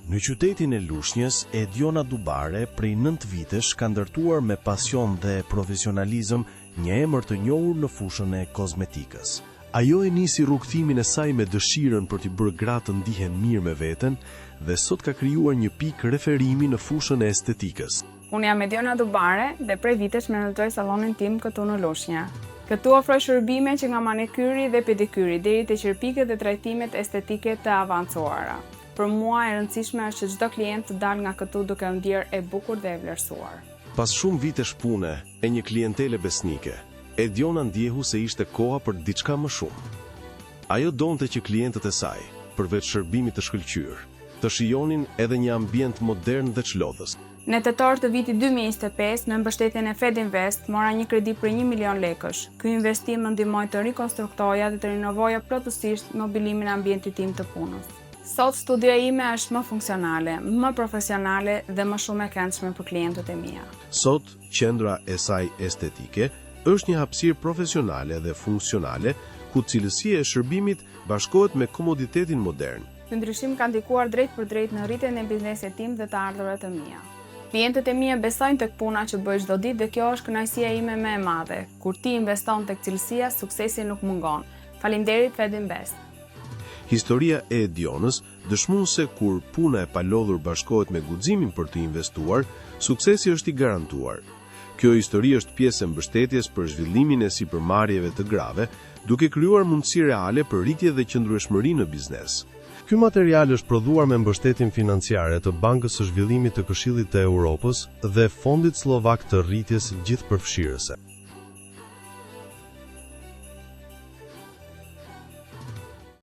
Në qytetin e Lushnjës, Edjona Dubare prej 9 vitesh ka ndërtuar me pasion dhe profesionalizëm një emër të njohur në fushën e kozmetikës. Ajo e nisi rrugëtimin e saj me dëshirën për t'i bërë gratë të ndihen mirë me veten dhe sot ka krijuar një pikë referimi në fushën e estetikës. Unë jam Edjona Dubare dhe prej vitesh menaxhoj sallonin tim këtu në Lushnjë. Këtu ofroj shërbime që nga manikyri dhe pedikyri deri te qerpikët dhe trajtimet estetike të avancuara. Për mua e rëndësishme është që çdo klient të dalë nga këtu duke u ndjerë e bukur dhe e vlerësuar. Pas shumë vitesh pune e një klientele besnike, Edjona ndjehu se ishte koha për diçka më shumë. Ajo donte që klientët e saj, përveç shërbimit të shkëlqyer, të shijonin edhe një ambient modern dhe çlodhës. Në tetor të vitit 2025, me mbështetjen e Fed Invest, mora një kredi prej 1 milion lekësh. Ky investim më ndihmoi të rikonstruktoja dhe të rinovoja plotësisht mobilimin e ambientit tim të punës. Sot studioja ime është më funksionale, më profesionale dhe më shumë e këndshme për klientët e mia. Sot, qendra e saj estetike është një hapësirë profesionale dhe funksionale ku cilësia e shërbimit bashkohet me komoditetin modern. Ky ndryshim ka ndikuar drejt për drejt në rritjen e biznesit tim dhe të ardhurat e mia. Klientët e mi besojnë tek puna që bëj çdo ditë dhe kjo është kënaqësia ime më e madhe. Kur ti investon tek cilësia, suksesi nuk mungon. Faleminderit Fed Invest. Historia e Edjonës dëshmon se kur puna e palodhur bashkohet me guximin për të investuar, suksesi është i garantuar. Kjo histori është pjesë e mbështetjes për zhvillimin e sipërmarrjeve të grave, duke krijuar mundësi reale për rritje dhe qëndrueshmëri në biznes. Ky material është prodhuar me mbështetjen financiare të Bankës së Zhvillimit të Këshillit të Europës dhe Fondit Sllovak të Rritjes Gjithëpërfshirëse.